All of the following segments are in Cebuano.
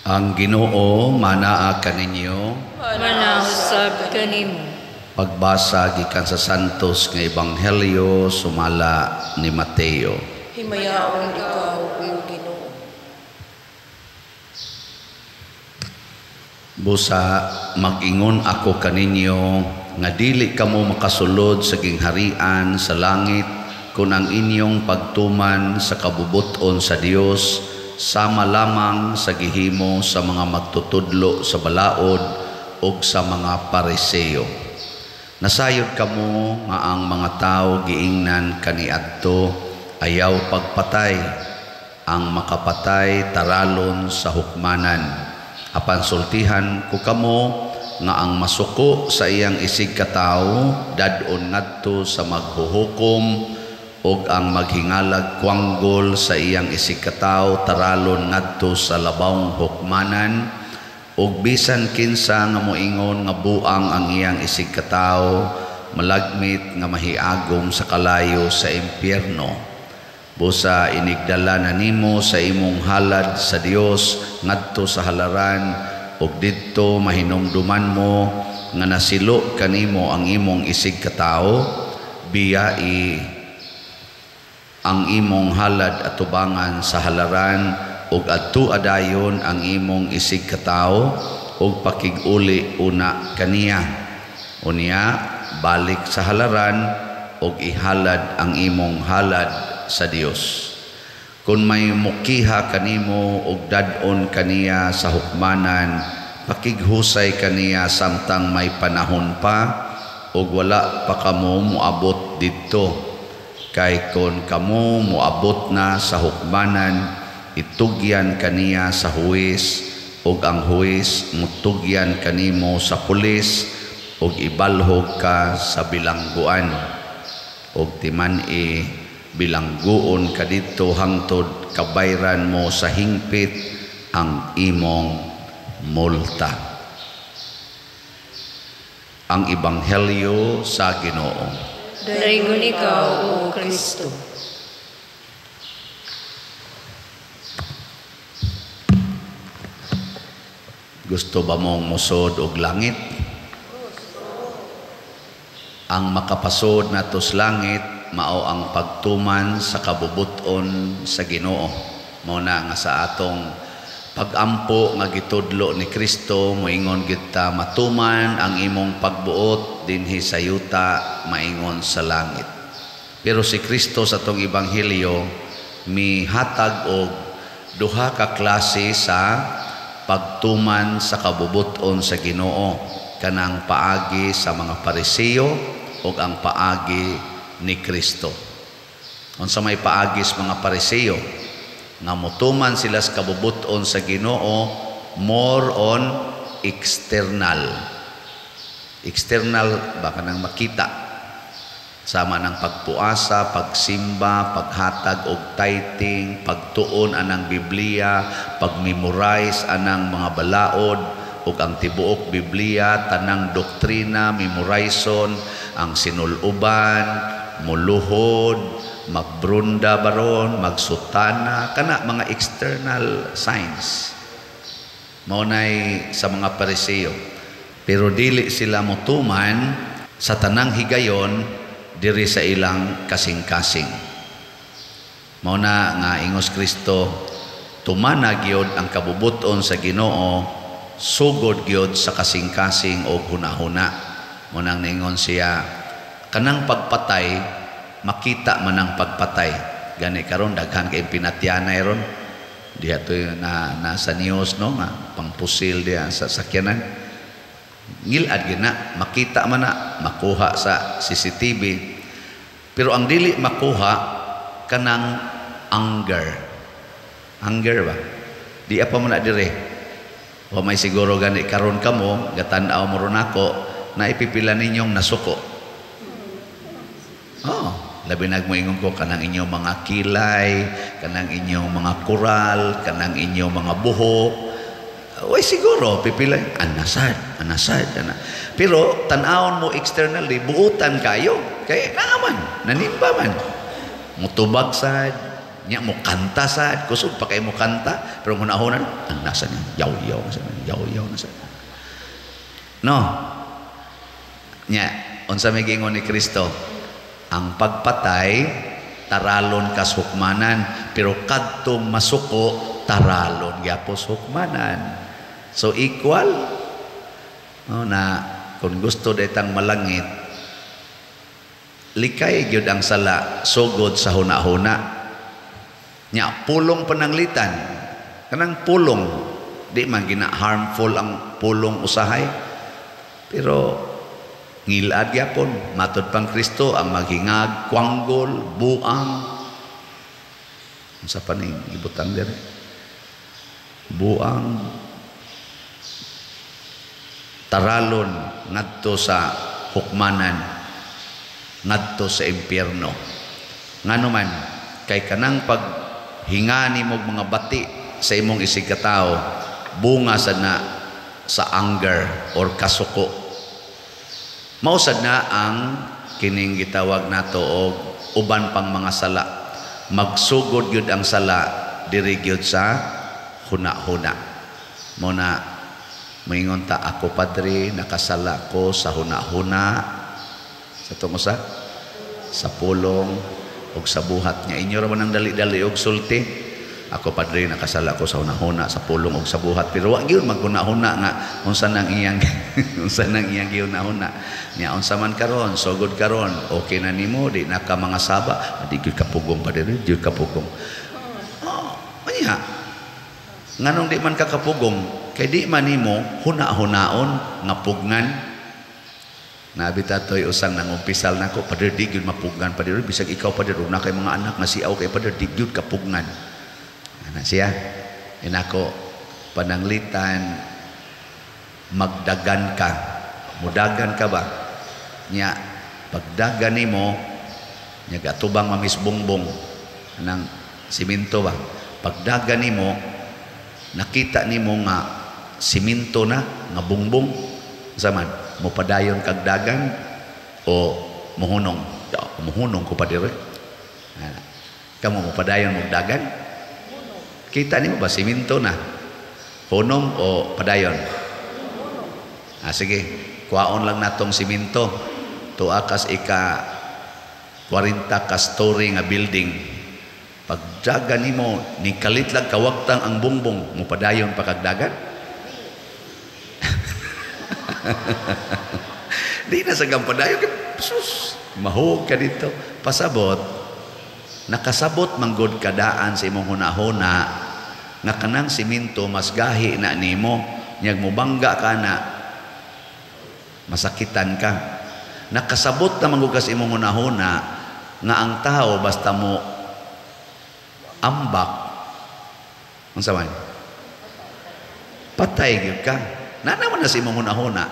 Ang Ginoo manaa kaninyo. Manausab kanimo. Pagbasa gikan sa Santos nga Ebanghelyo sumala ni Mateo. Himayaon ikaw, o Ginoo. Busa mag-ingon ako kaninyo nga dili kamo makasulod sa gingharian sa langit kung ang inyong pagtuman sa kabubut-on sa Dios sama lamang sa gihimo sa mga magtutudlo sa balaod ug sa mga Pariseo. Nasayod kamo nga ang mga tawo giingnan kaniadto ayaw pagpatay, ang makapatay taralon sa hukmanan. Apan sultihan ko kamo nga ang masuko sa iyang isig katawo dad-on ngadto sa maghuhukom, ug ang maghingalag kwanggol sa iyang isig katawo taralon ngadto sa labawng hukmanan, ug bisan kinsa nga moingon nga buang ang iyang isig katawo malagmit nga mahiagom sa kalayo sa impyerno. Busa inigdala na nimo sa imong halad sa Dios ngadto sa halaran, ug didto mahinumduman mo nga nasilo kanimo ang imong isig katawo, biyai ang imong halad atubangan sa halaran, ug adto adayon ang imong isig katawo ug pakig-uli una kaniya. Unya balik sa halaran ug ihalad ang imong halad sa Dios. Kung may mukiha kanimo ug dad-on kaniya sa hukmanan, pakighusay kaniya samtang may panahon pa ug wala pa kamo moabot didto. Kay kon kamo moabot na sa hukmanan, itugyan kaniya sa huwis, ug ang huwis mutugyan kanimo sa pulis, ug ibalhog ka sa bilangguan. Ug timan-i bilangguon ka didto hangtod kabayran mo sa hingpit ang imong multa. Ang Ebanghelyo sa Ginoo. Daygon ikaw, O Kristo. Gusto ba mong musod og langit? Ang makapasod nato sa langit mao ang pagtuman sa kabubut-on sa Ginoo. Mao na nga sa atong pagampo nga gitudlo ni Kristo, moingon gid ta matuman ang imong pagbuot dinhi sa yuta maingon sa langit. Pero si Kristo sa atong ebanghelyo mihatag og duha ka klase sa pagtuman sa kabubut-on sa Ginoo, kanang paagi sa mga Pariseo ug ang paagi ni Kristo. Unsa may paagi sa mga Pariseo? Nga motuman sila sa kabubut-on sa Ginoo more on external. External baka nang makita. Sama ng pagpuasa, pagsimba, paghatag og tithing, pagtuon anang Biblia, pagmemorize anang mga balaod ug ang tibuok Biblia, tanang doktrina, memorizon, ang sinuluban, muluhod, magbrunda baron, magsutana, kana mga external signs. Mao nay sa mga Pariseo. Pero dili sila motuman sa tanang higayon diri sa ilang kasing-kasing. Mao na nga ingos Kristo, tumana gyud ang kabubut-on sa Ginoo, sugod gyud sa kasing-kasing og hunahuna. Mao nang ningon siya, kanang pagpatay makita man ang pagpatay. Gani karon daghan kay pinatyanay ron. Diha to na nasa news no nga pangpusil diha sa sakyanan. Ngilad gyud na, makita man na, makuha sa CCTV. Pero ang dili makuha kanang anger. Anger ba? Di pa man na dire. O may siguro gani karon kamo gatan-aw mo ron ako na ipipila ninyong nasuko. Oh, labi nagmoingon ko kanang inyong mga kilay, kanang inyong mga kural, kanang inyong mga buhok. Uy, siguro pipila anasad, anasad, ana. Pero tan-awon mo externally, buutan kayo. Kay naaman, nanimba man. Mutubag sad, Nya mo kanta sad, kusog pa kay mo kanta, pero hunahuna ang nasa niya, yaw-yaw na sa yaw-yaw na sa. No. Nya, unsa may giingon ni Kristo? Ang pagpatay taralon kas hukmanan, pero kadtong masuko taralon gyapon hukmanan. So equal. No, na kung gusto detang malangit, likay gyud ang sala sugod sa huna-huna. Nya pulong pananglitan, kanang pulong di man gina harmful ang pulong usahay, pero ngilad gyapon. Matod pang Kristo ang maghingag, kwanggol, buang, unsa pa ning ibutang dere, buang, taralon ngadto sa hukmanan, ngadto sa impyerno. Ngano man kay kanang paghinga nimo mga bati sa imong isig katawo, bunga sad na sa anger or kasuko. Mao sad na ang kining gitawag nato og uban pang mga sala. Magsugod gyud ang sala diri gyud sa huna-huna. Mo na moingon ta, ako padre nakasala ko sa huna-huna, sa tungod sa pulong og sa buhat niya. Inyo ra man ang dali-dali og sulti. Ako padre nakasala ko sa huna-huna, sa pulong og sa buhat, pero wa gyud maghuna-huna nga unsa nang iyang unsa nang iyang gihuna-huna. Nya unsa man karon, sugod karon, okay na nimo, di na ka mga saba, di gyud kapugong padre, di gyud kapugong. Oh, anya nganong di man ka kapugong? Kay di man nimo huna-hunaon nga pugnan. Nabi tatoy usang nangumpisal nako, padre di gyud mapugnan padre, bisag ikaw padre ug na kay mga anak nga siaw kay padre di gyud kapugnan. Ana siya, inako pananglitan magdagan ka. Mudagan ka ba? Nya pagdagan nimo nya gatubang mamis bongbong anang siminto ba? Pagdagan nimo nakita nimo nga siminto na nga bongbong, zaman mopadayon kag dagan o muhunong? Ya, muhunong ko padire. Kamo mopadayon mog dagan? Kita nimo ba siminto na? Hunong o padayon? Ah, sige, kuwaon lang natong siminto. Tuwa kas ika 40 ka story nga building. Pagdagan nimo ni kalit lang kawagtang ang bongbong, mopadayon pa kag dagan? Di na sa gampadayon, sus, mahug ka dito. Pasabot, nakasabot manggod kadaan sa imong hunahuna nga kanang siminto mas gahi na nimo, nyag mobangga ka na masakitan ka. Nakasabot na manggod ka sa imong hunahuna nga ang tao basta mo ambak, unsa man, patay gyud ka. Nanaman na sa imong hunahuna.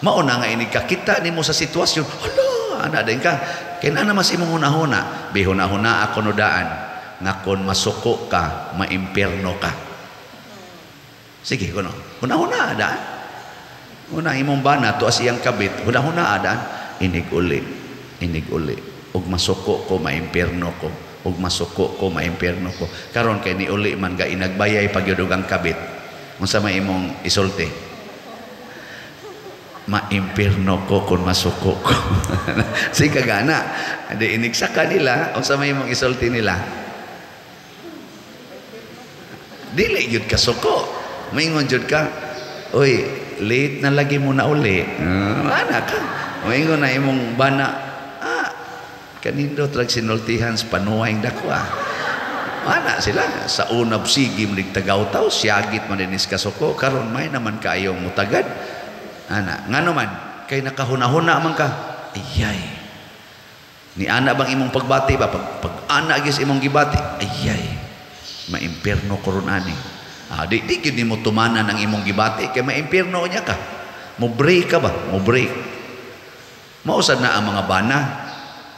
Mao na nga inig kakita nimo sa sitwasyon, hala, ana din ka. Kay naa naman sa imong hunahuna, bihunahuna ako no daan nga kon masuko ka, maimpierno ka. Sige kuno. Hunahuna daan. Una imong bana tuas iyang kabit, hunahuna daan, inig uli, inig uli. Ug masuko ko, maimpierno ko. Ug masuko ko, maimpierno ko. Karon kay niuli man ga inagbayay pagyud og ang kabit. Unsa may imong isulti? Maimpierno ko kung masuko ko. Sige kagana. Di inigsaka nila, unsa may imong isulti nila? Dili gyud ka suko. Maingon jud ka, oy, late na lagi mo na uli. Ana ka. Maingon na imong bana, ah, kanindot rag sinultihan sa panuway dako ah. Ana sila sa unab sige manig tagaw-taw, siyagit man dinis kasuko, karon may naman kaayong mutagad. Ana, ngano man kay nakahuna-huna man ka. Ayay. Ni ana bang imong pagbati ba pag ana gyud imong gibati, ayay. Maimpierno ko ron ani. Ah, di gyud nimo tumanan ang imong gibati kay maimpierno niya ka. Mo break ka ba? Mo break. Mausad na ang mga bana.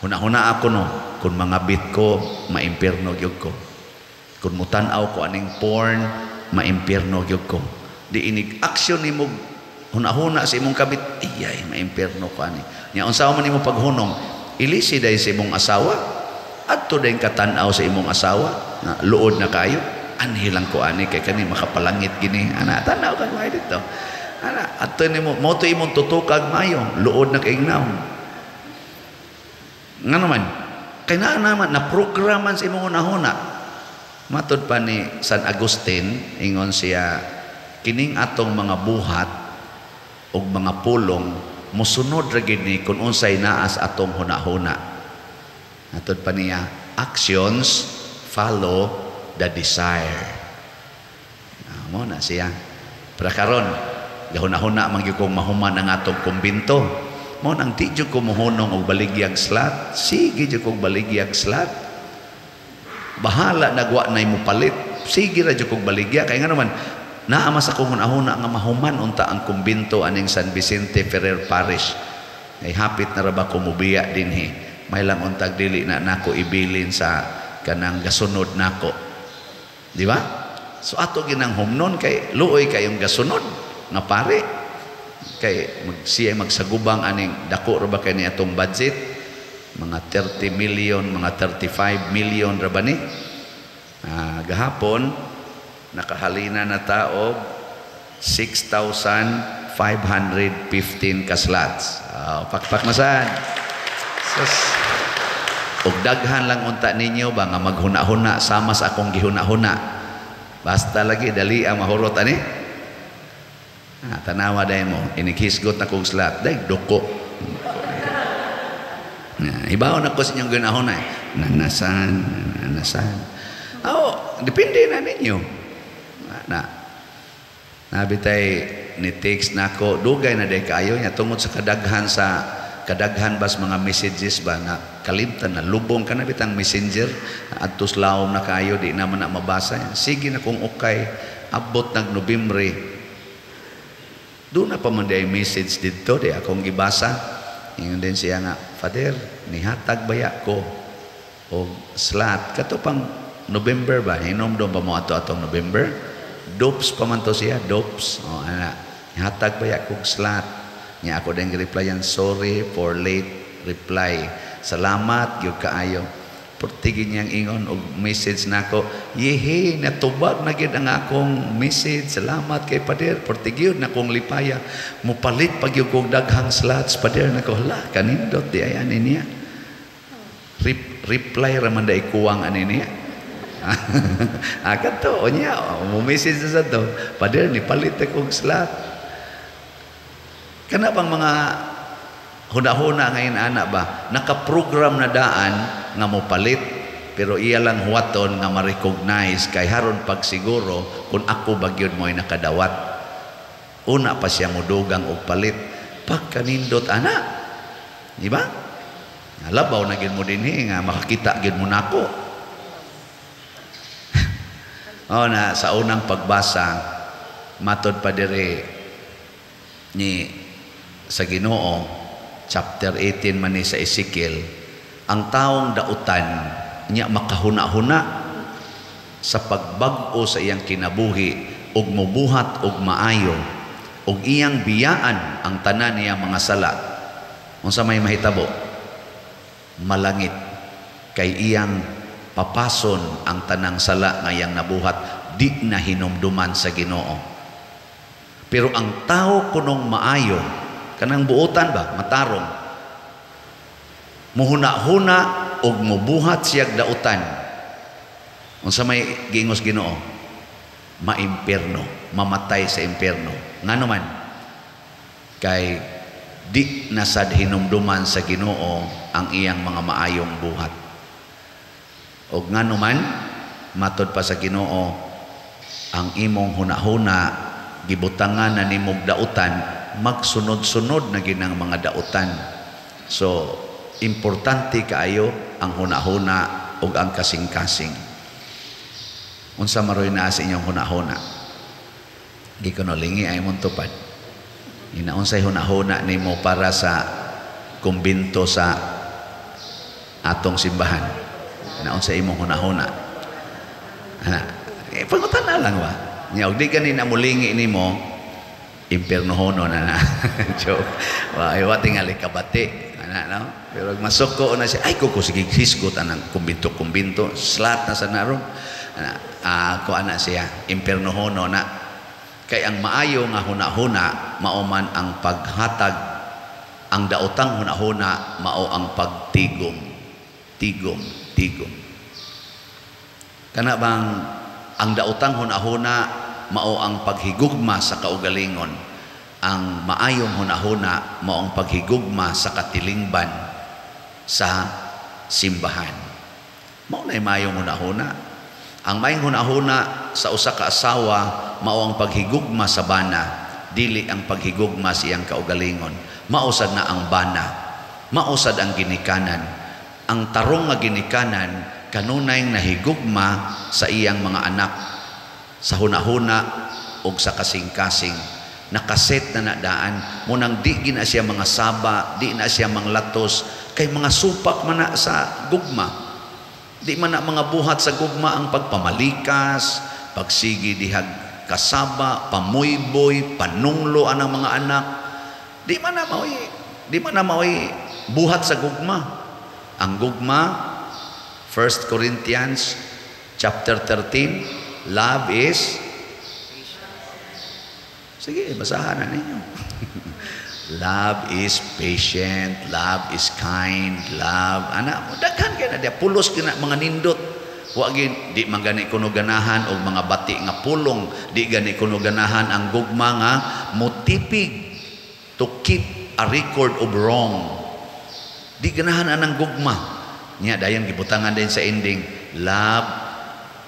Huna-huna ako no, kung mga bit ko, maimpierno gyud ko. Kung mutan-aw ko aning porn, maimpierno gyud ko. Di inig action nimo huna-huna sa imong kabit, iyay, maimpierno ko ani. Nya unsa man nimo paghunong, ilisi dahil sa imong asawa. Adto din katan-aw sa imong asawa nga luod na kayo. Anhi lang ko ani kay kani makapalangit gini. Ana, tan-aw kag maayo dito. Ana, adto nimo mo to imong tutukag maayo, luod na kay nawong. Nga naman, kay naa naman na programan sa imong hunahuna. Matod pa ni San Agustin, ingon siya, kining atong mga buhat ug mga pulong mosunod ra gid ni kung unsay naa sa atong hunahuna. Matod pa niya, actions follow the desire. Mo na siya. Para karon, gahuna-huna man gyud kong mahuman ang atong kumbinto. Mo nang di jud ko mohunong og baligyag slot, sige jud kog baligyag slot. Bahala nagwa na mo palit, sige ra jud kog baligya. Kay nga naman, naa man sa akong hunahuna nga mahuman unta ang kumbinto aning San Vicente Ferrer Parish. Ay hapit na ra ba ko mobiya dinhi. May lang untag dili na nako ibilin sa kanang gasunod nako. Di ba? So ato ginang humnon kay luoy kayong gasunod nga pare. Kay siya magsagubang aning dako ra ba kay ni atong budget? Mga 30 million, mga 35 million ra ba ni? Gahapon nakahalina na ta og 6,515 ka slots. Pakpak na sad. Sus. Og daghan lang unta ninyo ba nga maghuna-huna sama sa akong gihuna-huna. Basta lagi dali ang mahurot ani. Tanawa dahil mo, inikhisgot na kong slot, dahil duko. Ibaon ako sa inyong ginahuna. Nanasan, nanasan. Oh, depende na ninyo. Na, nabitay ni text nako, dugay na day kaayo niya tungod sa kadaghan bas mga messages ba nga kalimtan na lubong ka na bitang messenger adtos lawom na kaayo di naman na mabasa. Sige na kung okay, abot nag Nobyembre. Doon na pa man day message didto di akong gibasa. Ingon din siya nga, Father, nihatag baya ko og slot kato pang November ba? Hinomdom ba mo ato atong November? Dopes pa man to siya, dopes. O ana, nihatag baya kog slot. Nya ako din replyan, sorry for late reply. Salamat gyud kaayo. Portigi niyang ingon og message nako, yehe, natubag na gyud ang akong message. Salamat kay Pader. Portigi na kong lipaya. Mupalit pag gyud kog daghang slots, Pader. Nako, hala, kanindot di ay ani niya. Reply ra man day kuwang ani niya. Agad to, o niya, mo message na sa to. Pader, nipalit akong slot. Kana bang mga huna-huna ngayon anak ba, nakaprogram na daan nga mopalit, pero iya lang huwaton nga ma-recognize kay haron pagsiguro kung ako ba gyud mo'y nakadawat. Una pa siya modugang og palit. Pagkanindot ana, di ba? Labaw na gyud mo dinhi nga makakita gyud mo nako. O na sa unang pagbasa matod pa diri ni sa Ginoo, chapter 18 man ni sa Ezekiel, ang taong dautan niya makahuna-huna sa pagbag-o sa iyang kinabuhi ug mobuhat og maayo ug iyang biyaan ang tanan niyang mga sala. Unsa may mahitabo? Malangit kay iyang papason ang tanang sala nga iyang nabuhat, di na hinumduman sa Ginoo. Pero ang tao kunong maayo, kanang buotan ba, matarong, muhuna-huna og mubuhat siyag dautan, unsa may giingos Ginoo? Maimpierno, mamatay sa impierno. Ngano man? Kay di na sad hinumduman sa Ginoo ang iyang mga maayong buhat. Og ngano man, matod pa sa Ginoo, ang imong hunahuna gibutangan na nimog dautan, magsunod-sunod na ginang mga dautan. So, importante kaayo ang hunahuna ug ang kasing-kasing. Unsa maroy naa sa inyong hunahuna? Di ko no lingi ay mong tupad. Inaunsay hunahuna nimo para sa kumbinto sa atong simbahan? Naunsa imong hunahuna? Ana, pangutan na lang ba? Nya og di gani na mulingi nimo, impiernohono na na. Joke. Wa ay wa tingali kabati. Ana, no? Pero masuko na siya, ay ko sige hisgot anang kumbinto-kumbinto, slut na sa naron. Ana, ko ana siya, impernohono na. Kay ang maayo nga hunahuna mao man ang paghatag, ang daotang hunahuna mao ang pagtigom. Tigom, tigom. Kana bang ang daotang hunahuna mao ang paghigugma sa kaugalingon? Ang maayong hunahuna mao ang paghigugma sa katilingban sa simbahan. Mao na maayong hunahuna. Ang maayong hunahuna sa usa ka asawa mao ang paghigugma sa bana, dili ang paghigugma sa iyang kaugalingon. Mao sad na ang bana, mao sad ang ginikanan. Ang tarong nga ginikanan kanunay nahigugma sa iyang mga anak sa hunahuna ug sa kasing-kasing. Nakaset na nadaan munang di gina siya mga saba, di na siya manglatos, kay mga supak man na sa gugma. Di man na mga buhat sa gugma ang pagpamalikas, pagsigi dihag kasaba, pamuyboy, panunglo anang mga anak. Di man na maoy buhat sa gugma. Ang gugma, 1 Corinthians chapter 13, love is, sige, basahan na ninyo. Love is patient, love is kind, love, ana, daghan kay na diya, pulos kina mga nindot. Wa gin, di man gani kuno ganahan og mga bati nga pulong, di gani kuno ganahan ang gugma nga mutipig, to keep a record of wrong. Di ganahan anang gugma. Nya dayon gibutangan din sa ending, love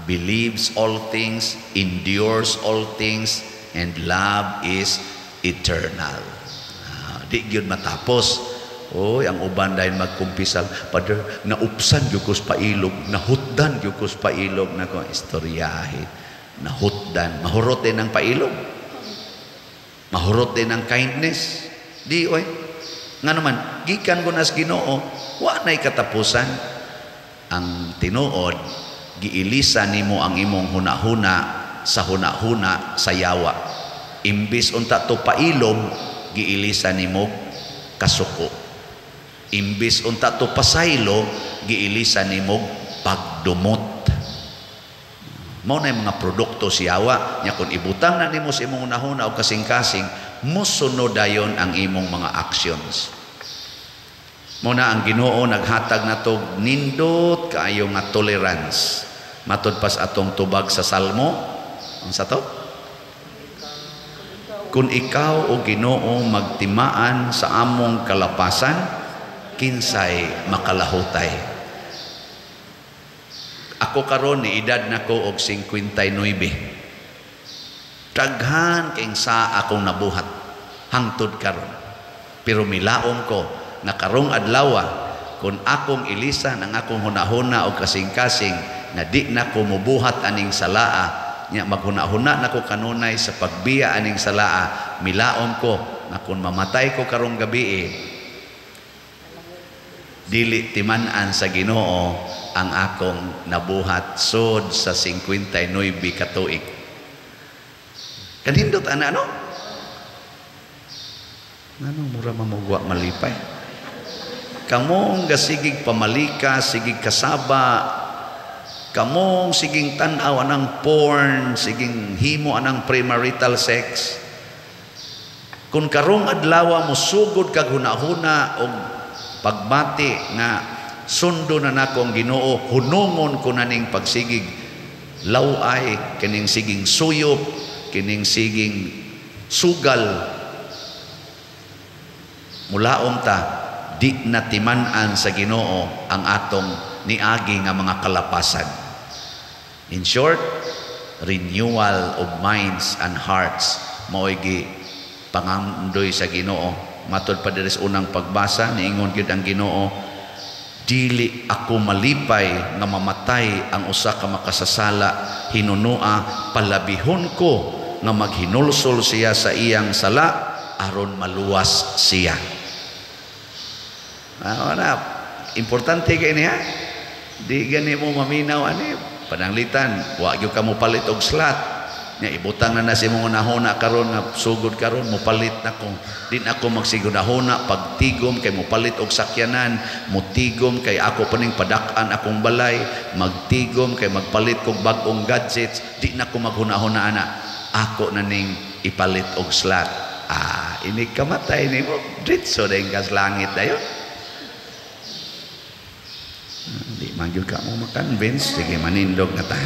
believes all things, endures all things, and love is eternal. Di gyud matapos. Oy, ang uban dahil magkumpisal, "Father, naupsan gyud ko sa pailog, nahutdan gyud ko sa pailog." Nako, istoryahe. Nahutdan, mahurot din ang pailog. Mahurot din ang kindness. Di oy. Nga naman, gikan ko nas Ginoo, wa na'y katapusan. Ang tinuod, giilisa nimo ang imong hunahuna sa hunahuna sa yawa. Imbis unta to pailob, giilisa nimo kasuko. Imbis unta to pasaylo, giilisa nimo pagdumot. Mao na yung mga produkto si yawa. Nya kung ibutang na nimo sa imong hunahuna o kasing-kasing, musunod dayon ang imong mga actions. Mao na ang Ginoo naghatag nato nindot kaayo nga tolerance. Matud pas atong tubag sa Salmo, unsa to? Kung ikaw o Ginoo magtimaan sa among kalapasan, kinsay makalahutay? Ako karon ni edad nako og 59. Daghan kayong sa akong nabuhat hangtod karon. Pero milaom ko nga karong adlaw, kung akong ilisan ang akong hunahuna og kasing-kasing na di na ko mubuhat aning salaa, nya maghunahuna nako kanunay sa pagbiya aning salaa, milaom ko na kung mamatay ko karong gabi, dili timan-an sa Ginoo ang akong nabuhat sod sa 59 ka tuig. Kanindot ana, no? Ngano mura mamugwa malipay? Kamong gasigig pamalika, sigig kasaba, kamong siging tan-aw anang porn, siging himo anang premarital sex. Kung karong adlaw mo sugod kag hunahuna og pagbati nga sundo na nako ang Ginoo, hunungon ko na ning pagsigig laway, kining siging suyop, kining siging sugal, mulaom ta di na timan-an sa Ginoo ang atong niagi nga mga kalapasan. In short, renewal of minds and hearts mao'y gi pangandoy sa Ginoo. Matod pa diri sa unang pagbasa, niingon gyud ang Ginoo, "Dili ako malipay nga mamatay ang usa ka makasasala, hinunua palabihon ko nga maghinulsol siya sa iyang sala aron maluwas siya." Na, importante kay niya. Di gani mo maminaw ani pananglitan, wa gyud ka mo palit og slot. Nya ibutang na na sa imong hunahuna karon nga sugod karon mopalit na ko. Di na ako magsigunahuna pagtigom kay mopalit og sakyanan, motigom kay ako paning padak-an akong balay, magtigom kay magpalit kog bag-ong gadgets, di na ko maghunahuna ana. Ako na ning ipalit og slot. Ah, ini kamatay nimo, diretso dayon kas langit dayon. Di man gyud ka mo makonvince, sige, manindog na ta.